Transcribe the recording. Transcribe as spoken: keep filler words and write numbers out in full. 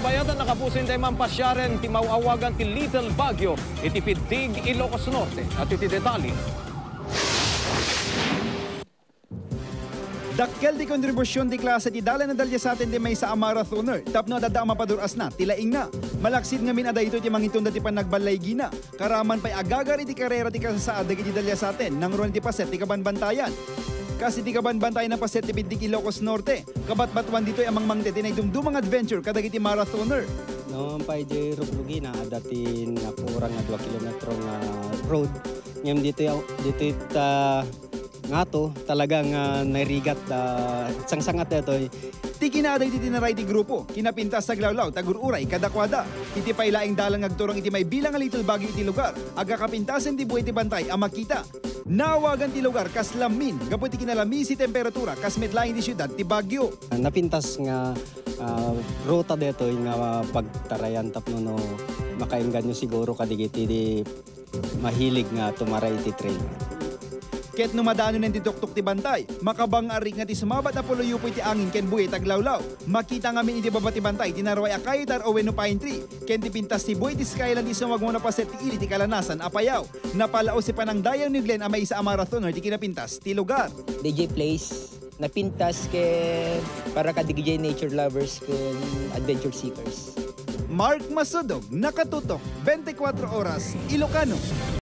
Payat a nakapusin dayman pasiaren ti maw-awagan ti Little Baguio iti Piddig, Ilocos Norte. At iti detalye. Dakkel ti kontribusion ti klase ti dalan a dalyasaten ti maysa a marathoner tapno adda a mapadur-asna ti laingna. Malaksid ngamin a daytoy ti mangitunda ti pannagballaygina. Karaman pay agagar iti karera ti kasasaad dagiti dalyasaten nangruna ti paset ti kabanbantayan. Kas iti kabanbantayan a paset ti Piddig, Ilocos Norte, kabatbatuan ditoy a mangmangted ti naidumdumang adventure kadagiti marathoner. No, pay di rugrugina, adda ti nakurang nga dua kilometro nga road. Ngem ditoy, ditoy ta ngato, talaga nga narigat, ah, sangsangat daytoy. Ti kinaada iti tinaray ti grupo, kinapintas taglawlaw, tagur-uray kadakuada. Iti pay laeng dalan nga agturong iti maibilang nga Little Baguio iti lugar, agkakapintasen ti buhi ti bantay a makita. Naawagan ti lugar kas Lammin, gapu iti kinalamiis ti temperatura, kas met laeng ti siudad ti Baguio. Napintas nga, ah, ruta daytoy nga pagtarayan tapno no makaengganyo siguro kadagiti di mahilig nga tumaray iti trail. Ket no madanonen ti tuktok ti bantay, makabangarik nga ti sumabat a puluyupoy ti angin ken buhi taglawlaw. Makita ngamin iti baba ti bantay ti naruay a kayetar wenno pine tree, ken ti pintas ti buhi ti skyline ti sumagmamano a paset ti ili ti kalanasan a payaw. Napalaos ti panangdayag ni Glenn a maysa a marathoner ti kinapintas ti lugar. D J Place, napintas ken para kadagiti nature lovers ken adventure seekers. Mark Masudog, nakatutok, twenty-four Oras, Ilocano.